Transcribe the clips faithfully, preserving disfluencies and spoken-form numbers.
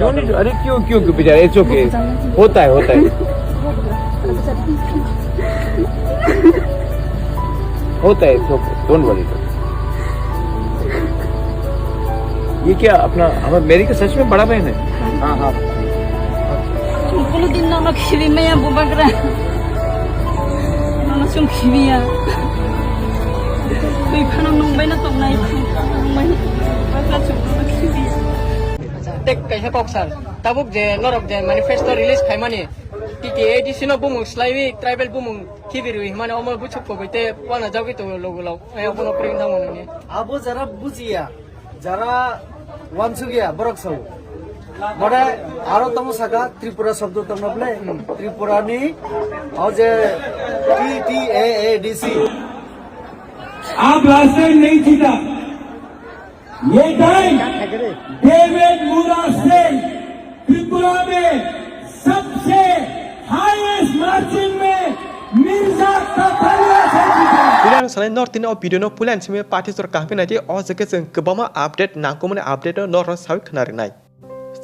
अरे क्यों क्यों क्यों बेचारा, इट्स ओके। होता है, होता है। होता है, इट्स ओके, डोंट वरी। ये क्या अपना, हमारा मेरी का सच में बड़ा बहन है? हाँ हाँ। Kulo din no no khibi maya bubagra. No no sung khibi ya. Twi phano nung bai no tongnai. Nung bai no bubagra sung no khibi. Tek kaisa kok sir. Tabuk je norok je manifesto release khaimani, T T A D C no bumung slaiwi tribal bumung khibi rwi himani omo buchuk kogwi te wana jagwi tongo logo log. Ai obono pring thangmani. Abo jara bujiya, jara wansukya borok sao. Bode aro tongo saka Tripura shobdo tongna ble. Tripura ni o je T T A A D C. आप last time नहीं जीता, ये time David मुरा सिंह त्रिपुरा में सबसे highest margin में मिर्जा कथरिया से जीता। Puila ang sanai north ni o video no puila ang simi pathi jora kaham khe naidi, o jagao chwng kwbangma update nangkukmani update no norok sawi khna rinai.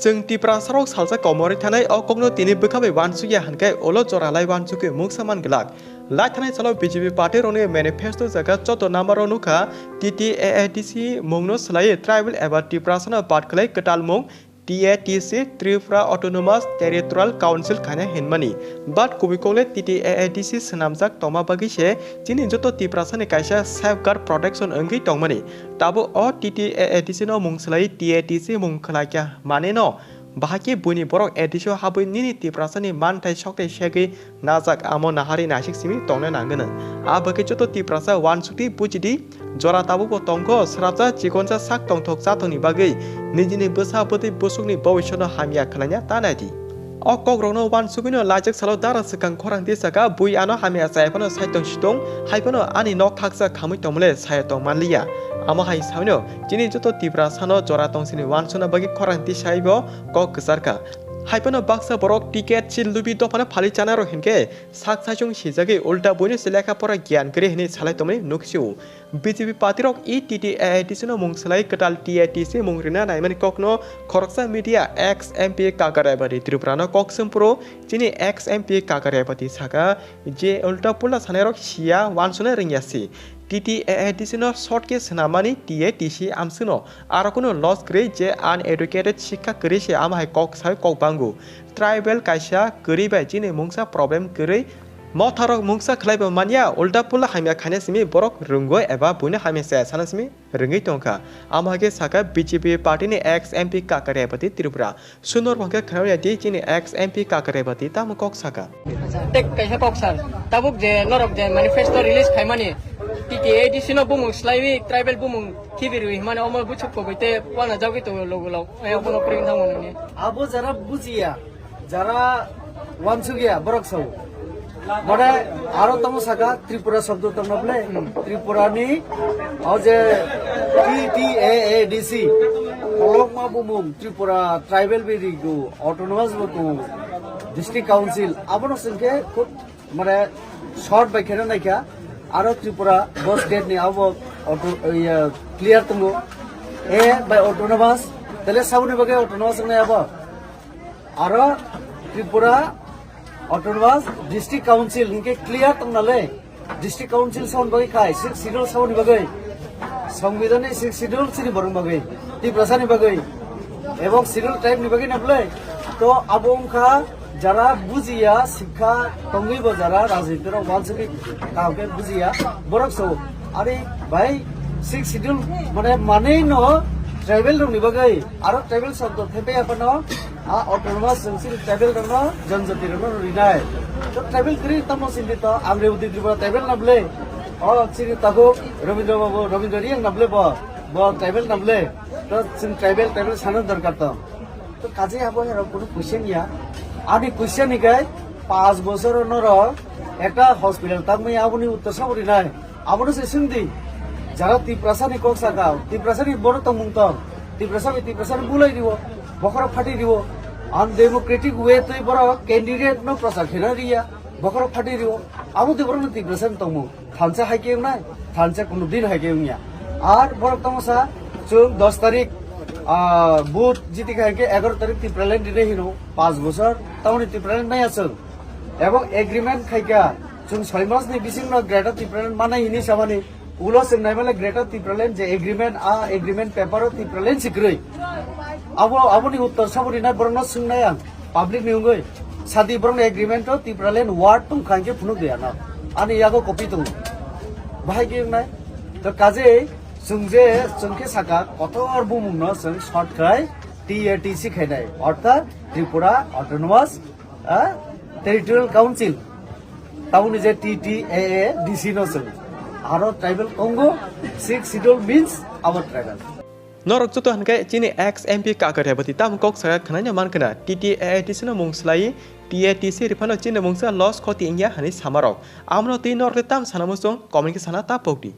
Chwng Tiprasarok salsa komorwi thanai o kokno tini bwkha bai wansukya hwnkhe ulo jora lai wansukwi mungsa man glak. Lai thanai salo B J P party rokni manifesto jaga joto number o nukha T T A A D C mungno swlaiwi tribal eba Tiprasano bad khlai kwtal mung T A T C, Tripura Autonomous Territorial Council khaina hinmani. But kubui kokle T T A A D C swnamjak tongma bagwi se chini joto Tiprasani kaisa safeguard protection wngwi tongmani. Tabuk o T T A A D C no mung swlaiwi T A T C mung khwlaikha manwi no, bahai khe buini borok A D C o habwi nini Tiprasani manthai sokthai segwi najak amo nahari naisik simi tongna nangwno. Abo khe joto Tiprasa wansukdi bujidi, jora tabukbo tongkho, srapsa chikonsa sak tongthok chathokni bagwi nijini bwsa bwtwi bwswkni bobiswrno hamya khwlaina ta naidi. O kokrokno wansugwino laijak salo dara swkang khorang tisaka bui ano hamya chaya phano saitung situng, hai phano ani nok khaksa khamwi tongmole saya tong manliya. Amo hai sawino chini joto Tiprasano jora tongsini wansukna bagwi khorang tisaibo kok kwcharkha. Hai phano baksa borok ticket sil lubi dophano phali chanarok hinkhe sak saichung sijagwi ulta buino se lekha pora giyan kwrwi hinwi salai tongmani nukphio. B J P party rok e T T A A D C no mung swlai kwtal T A T C mung rina naimani kokno khoroksa media ex M P Kaka Raibati Tripura no kok swmpro chini ex M P Kaka Raibati saka je ulta pula sanai rok siya wansuna ringya si. T T A A D C no short khe swnamani T A T C amswkno aro kunu loss kwrwi je uneducated sikha kwrwi se amo hai kok sai kok bango. Tribal kaisa kwrwi bai chini mungsa problem kwrwi motharok mungsa khlaibo manya, ulta pula hamya khaina simi borok rwngwi eba buino hamya chaya sana simi rwngwi tongkha. Amo hai khe sakha B J P party ni ex M P Kaka Raibati Tripura. Sunor hwnkhe khwnaya di chini ex M P Kaka Raibati tamo kok sakha. Tek kaisa kok sir, tabuk je norok je manifesto release khaimani, T T A D C no bumung slaiwi tribal bumung khibi rwi himani omo buchuk kogwi te wana jagwi tongo logo log. Ai obono pring thangmani. Abo jara bujiya, jara wansukya borok sao. Bode aro tongo saka Tripura shobdo tongna ble. Tripura ni o je T T A A D C, kolokma bumung Tripura tribal birigo autonomous bo tongo, district council abono sengke khub mane short bai kheno naikha. Aro Tripura bus gate ni abo auto, iya, clear tongo. A bai autonomous, tele saboni bagwi autonomous wngnai abo. Aro Tripura Autonomous District Council hinkhe clear tongna le. District Council saboni bagwi khai, Sixth Schedule saboni bagwi. Songbidan ni Sixth Schedule chini borok bagwi, Tiprasa ni bagwi. Ebong Schedule tribe ni bagwi na bwle. To abo wngkha jara bujiya, sikha tongwi bo jara rajniti rok wansugwi kaham khe bujiya. Borok so, ari bai Sixth Schedule mane manwi no tribal rok ni bagwi, aro tribal shobdo thepaiya phano, a autonomous jeng chini tribal rokno, janjati rokno rinai. To tribal kwrwi tamo sindi to, ang Rebati Tripura tribal na bwle. O chini takhuk Rabindra Babu, Rabindra Reang na bwle bo, bo tribal na bwle. To chwng tribal, tribal sana dorkar to. To kaje abo hero kunu question ya. Ani question ni kai, panch bochor norok ekta hospital tangmani aboni uttor sabo rinai. Abono se swngdi, jara Tiprasani kok saka, Tiprasani borok tongmung tong, Tiprasa bai Tiprasani bulai riwo, bokhorok phati riwo, undemocratic way twi borok candidate no prochar khena riya, bokhorok phati riwo, abo twi borokno Tiprasani tongmung, thansa hai khe wngnai, thansa kuno din hai khe wngya. Ar borok tongo sa, chwng dos tarik, Ah, vote jiti khai khe egaro tarik Tipraland dinai hino, panch bochor, tamoni Tipraland maya chwng. Ebong agreement khai kha, chwng soi mas ni bising no Greater Tipraland manai hini samani, ulo chwng naimale Greater Tipraland je agreement, a agreement paper o Tipraland si kwrwi. Abo, aboni uttor sabo rinai borok no swngnai ang, public ni wngwi. Sadi borok ni agreement o Tipraland word tong khai khe phunuk de ano. Ani yago copy tong. Bahai khe wngnai. To kaje, Chwng je, chwng khe saka, kotor bumung no chwng short khai T A T C khainai, orthat Tripura Autonomous, ah, Territorial Council. Tamoni je T T A A D C no chwng. Aro tribal tongo, sixth schedule means our tribal. Norok joto hwnkhe chini ex M P Kaka Rebati tamo kok saka khwnai no mankha na, T T A A D C no mung swlaiwi T A T C riphano chini mungsa loss khoti wngya hwnwi samarok. Amono twi norok tei tam sana muchung comment khe sana ta pokdi.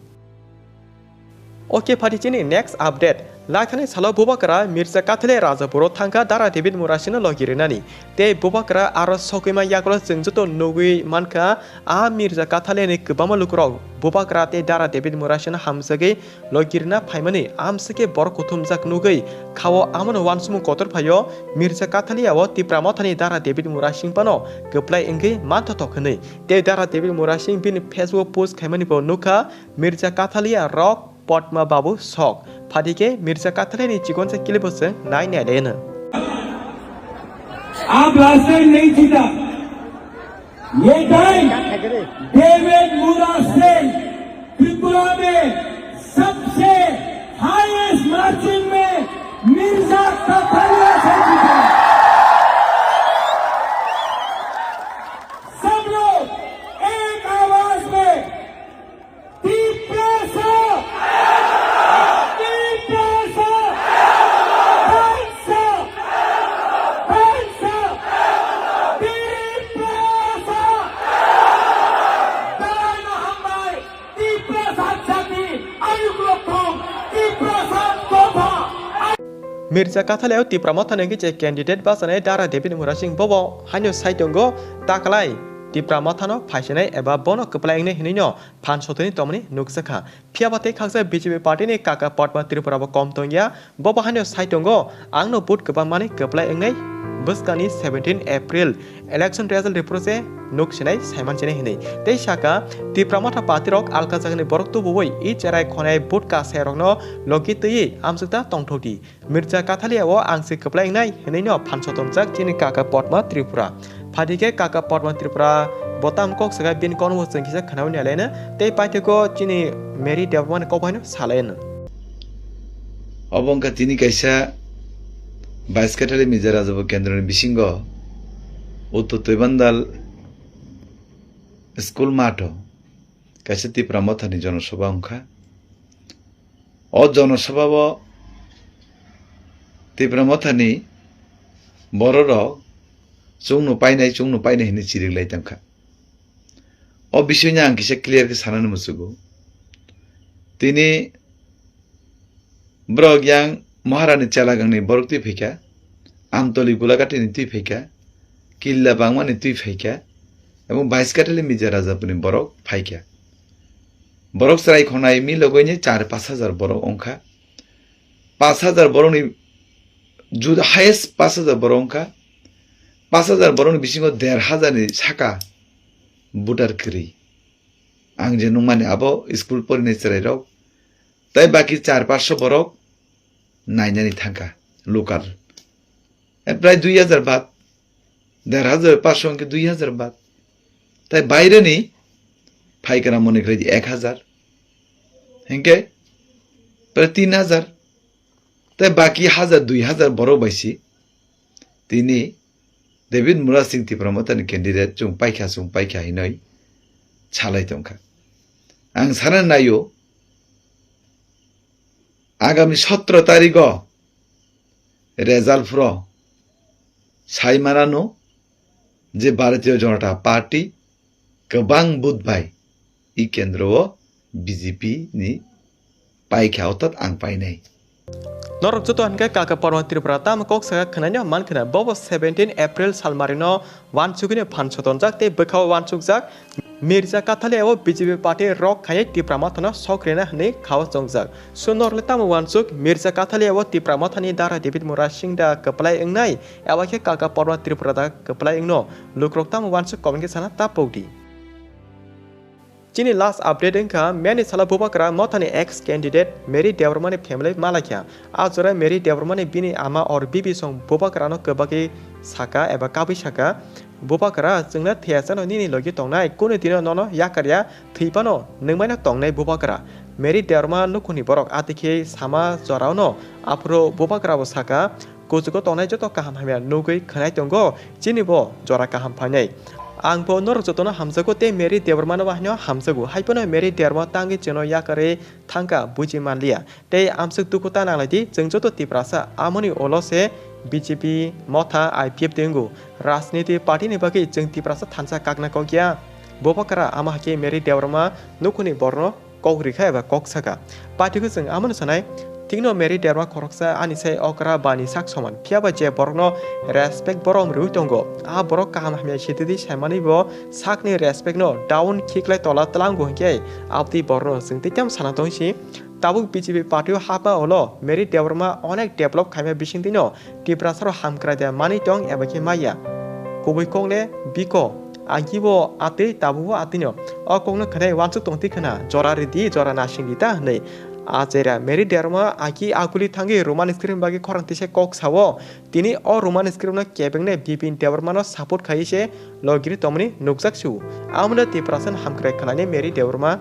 Ok, phatwi chini next update. Laithani salo Bubagra Mirza Kathale Rajapuro thangkha Dara David Murasingno logi rinani. Tei Bubagra aro sokima yagulo chwng joto nugwi mankha, a Mirza Kathale ni kwbangma lukurok Bubagra tei Dara David Murasingno hamjagwi logi rina phaimani, amsike borok kuthumjak nugwi khao, amono uansukmung kotor phaio. Mirza Kathale o Tipra Mothani Dara David Murasing phano kwplai wngwi manthothok hwnwi. Tei Dara David Murasing bini Facebook post khaimani bo nukha, Mirza Kathalia rok Potma Babu sok. Phatike Mirza Kathalini chikonsa clip-o chwng nai nai laino. आप last time नहीं जीता, ये time David मुरा सिंह त्रिपुरा में सबसे highest margin में मिर्जा कथारिया से जीता। सब लोग एक आवाज में Tiprasa! Tiprasa! Tiprasa! Tiprasa! Tiprasa! Tiprasa! Tiprasa jati ayuk lokthung, Tiprasa topha. Mirza Kathaleo Tipra Mothani je candidate bachani Dara David Murasing bobo haino saitongo taklai Tipra Mothano phaisinai eba bono kwplai wngnai hinwino phan sotoni tongmani nukjakha. Phiyaba tei khaksa B J P party ni Kaka Padma Tripura bo kom tongya. Bobo haino saitongo, "Angno vote kwbangmani kwplai wngnai bwskangni seventeen April election result report se nuk sinai saiman sinai," hinwi. Tei saka, "Tipra Motha party rok alka jagani borok tubuwi i cherai khonai vote kasai rokno logi twiwi amsukta tongthokdi. Mirza Kathalia o ang se kwplai wngnai," hinwi no phan sotongjak chini Kaka Padma Tripura. Phatike Kaka Padma Tripura bo tam kok saka bini kono bo chwng kisa khwnawi nai laino tei paithago chini Mary Debbarmani kok baino salaino. Obo wngkha tini kaisa bais kathali Mirza Rajapur kendroni bisingo Uttor Toibandal school matho kaisa Tipra Mothani jonosabha wngkha. O jonosabha o Tipra Mothani bororok chwngno painai, chwngno painai hinwi chiriklai tongkha. O bisoyno ang kisa clear khe sanani muchugo. Tini borok yang Maharani Chelagangni borok twi phaikha, Amtoli Gulaghatini twi phaikha, Killa Bangmani twi phaikha, ebong bais kathali Mirza Rajapurni borok phaikha. Borok chwrai khonai milogwini char pash hajar borok wngkha. Pash hajar borokni jud-, highest pash hajar borok wngkha. Pash hajar borokni bisingo der hajarni saka voter kwrwi. Ang je nukmani abo school porinai chwrairok. Tai baki char pash borok nainani thangkha local. E prai dui hajar baad, der hajar pash hwnkhe dui hajar baad. Tai baireni phaikra mone khlai di ek hajar. Hinkhe prai tin hajar. Tai baki hajar dui hajar borok bai si tini David Murasing Tipra Mothani candidate chwng paikha, chwng paikha hinwi salai tongkha. Ang sana naio, agami sotro tarigo result phuro sai manano je Bharatiya Janata Party kwbang vote bai i kendro o B J P ni paikha, orthat ang painai. Norok joto hinkhe Kaka Padma Tripura tamo kok saka khwnaino mankhwna, bobo seventeen April salmarino wansugwino phan sotonjak tei bwkhao wansukjak. Mirza Kathalia o B J P party rok khaiwi Tipra Mothano sok rina hwnwi khao chongjak. Sunorle tamo uansuk, Mirza Kathalia o Tipra Mothani Dara David Murasingda kwplai wngnai, eba khe Kaka Padma Tripura da kwplai wngno. Lukrok tamo uansuk comment khe sana ta pokdi. Chini last update wngkha, miyani salo Bubagra Mothani ex candidate Mary Debbarmani family malaikha. A jora Mary Debbarmani bini ama or bibi song Bubagrano kwbagwi saka eba kabwi saka, "Bubagra, chwngno thwiyasano nini logi tongnai, kunu dino nono yakarya, thwi phano nwngmaino tongnai Bubagra." Mary Debbarma nukhungni borok atikhe sama joraono, aphuru Bubagrabo saka, "Kuchugo tongnai joto kaham hamya nugwi khwnai tongo, chini bo jora kaham phainai. Ang bo norok jotono hamjago tei Mary Debbarmano bo haino hamjago, hai phano Mary Debbarma tangwi chwngno yakarwi thangkha buji manliya. Tei amswk dukhu ta nanglaidi, chwng joto Tiprasa amoni ulo se B J P, Motha, I P F tei wngo. Rajniti party ni bagwi chwng Tiprasa thansa kakna kok ya." Bubagra ama hakhe Mary Debbarma nukhungni borokno kok rikha eba kok saka. Paithago chwng amoni sanai, thikno Mary Debbarma khoroksa ani sai okra bani sak soman. Phiya ba je borokno respect borom rwi tongo, a borok kaham hamya sitidi saimani bo sakni respect no down khiklai tola tlango hinkhe abdi borokno chwng tei tamo sana tongsi. Tabuk B J P party o hapma ulo Mary Debbarma onek develop khaima bisingtwino Tiprasarok hamkrai da manwi tong eba khe maya. Kubui kok le biko, agi bo atwi tabuk bo atwino. O kokno khwnai uansuk tongtwi khwna, jora ridi, jora nasingdi ta hwnwi. A chera Mary Debbarma agi akuli thangwi Roman script bagwi khorang tisa kok sao. Tini o Roman script no kebengnai Bipin Debbarma no support khai se logiri tongmani nukjak su. Amoni Tiprasa hamkrai khwlainai Mary Debbarma.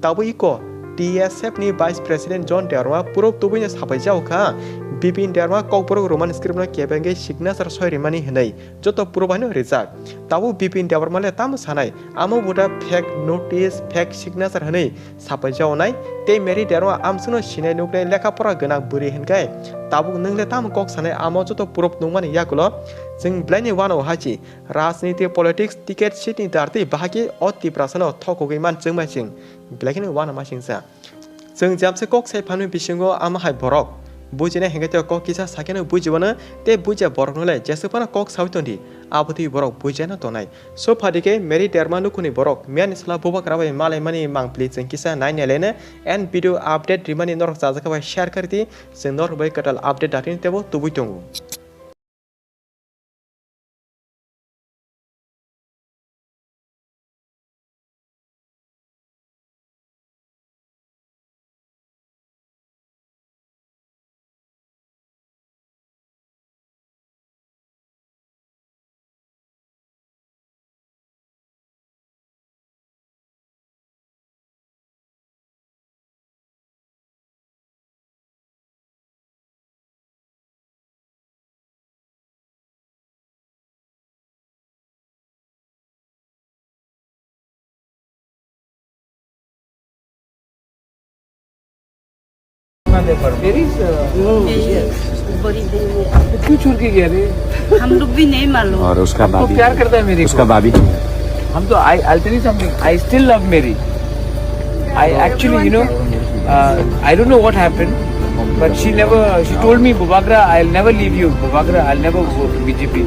Tabuk iko T S F ni Vice President John Debbarma purok tubuino sapai jao kha, Bipin Debbarma kokborok Roman script no kebengwi signature soi rimani hwnwi joto purok bai no rijak. Tabuk Bipin Debbarma le tamo sanai, amo buda fake notice, fake signature hwnwi sapai jao nai, tei Mary Debbarma amswkno sinai nuknai lekha pora gwnang bwrwi hwnkhai tabuk nwng le tamo kok sanai, amo joto purok nukmani yakulo chwng belai ni uanao hachi. Rajniti, politics, ticket, seat ni dartwi bahai khe o Tiprasano thokogwi man chwngmai chwng. Belai kheno uanama singsa. Chwng jemsa kok sai phanwi bisingo ama hai borok bujinai hinkhe tei kok kisa sakheno bujibano tei bujiya borokno le jeswk phano kok saui tondi, abotwi borok bujiano tonai. So phadi khe Mary Debbarma nukhungni borok miyani sala Bubagra bai malaimani mangpili chwng kisa nai naileno and video update rimani norok chajak khe bai share kharidi, chwng norok bai kwtal update datini teibo tubui tongo. There is, uh, ये बड़ी देर में। तो क्यों छोड़ के गया रे? हम लोग भी नहीं मालूम। और उसका तो भाभी? प्यार करता है मेरे उसका को। भाभी? हम तो, I, I'll tell you something. I still love Mary. I actually, you know, uh, I don't know what happened, but she never, she told me, "Bubagra, I'll never leave you. Bubagra, I'll never go B J P."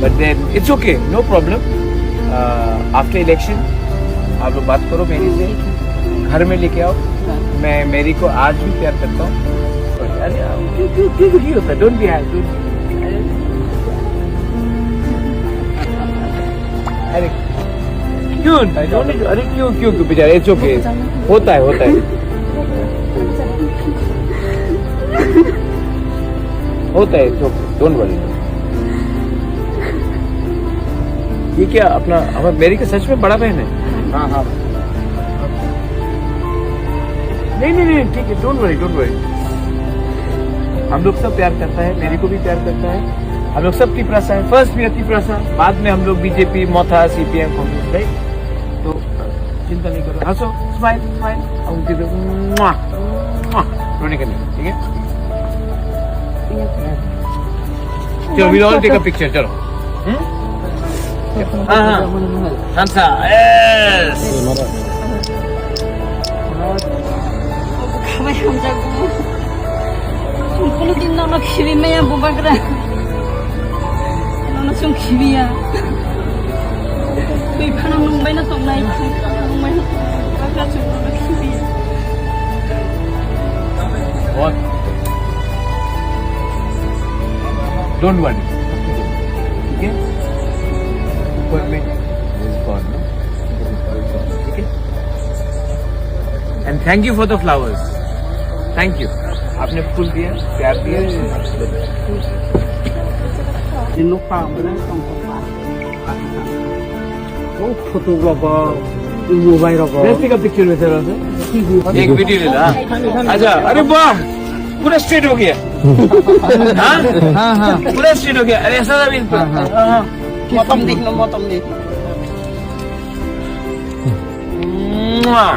But then, it's okay, no problem. Uh, after election, आप लोग बात करो मेरी से, घर में लेके आओ। मैं मेरी को आज भी प्यार करता हूँ। अरे, क्यों, क्यों, क्यों दुखी होता है? Don't be happy, don't be happy। अरे, क्यों? अरे, क्यों, क्यों, क्यों बेचारा? It's okay। होता है, होता है। होता है, it's okay। Don't worry। ये क्या अपना, हमारा मेरी का सच में बड़ा बहन है? हाँ, हाँ। नहीं, नहीं, नहीं, ठीक है, don't worry, don't worry। हम लोग सब प्यार करता है, मेरी को भी प्यार करता है। हम लोग सब तिपरासा है, first we are तिपरासा, बाद में हम लोग B J P, मोथा, C P M, कांग्रेस, राइट? तो चिंता नहीं करो, हंसो, smile, smile, उनके दो, मुआ, मुआ, रोने का नहीं, ठीक है? चलो, we'll all take a picture, चलो। हम्म? हाँ, हाँ। Hansa, yes। Khamai hamjakgo. Chwng kunudin nono khibi maya Bubagra. Nono chwng khibiya. Twi phano nungbaino tongnai, nungbaino tongnai. What? Don't worry. Okay? ऊपर में this God, no? ठीक है? And thank you for the flowers. Thank you. आपने फूल दिया, प्यार दिया। Nukha ang belai tongthokma. Oh, photo rogo, mobile rogo. Let's take a picture with her also. एक वीडियो ले ला। अच्छा, अरे वाह, पूरा स्ट्रेट हो गया। हाँ? हाँ, हाँ। पूरा स्ट्रेट हो गया। अरे ऐसा था बिल्कुल। हाँ, हाँ। हाँ, हाँ। Motom di, no, motom di. Mwah.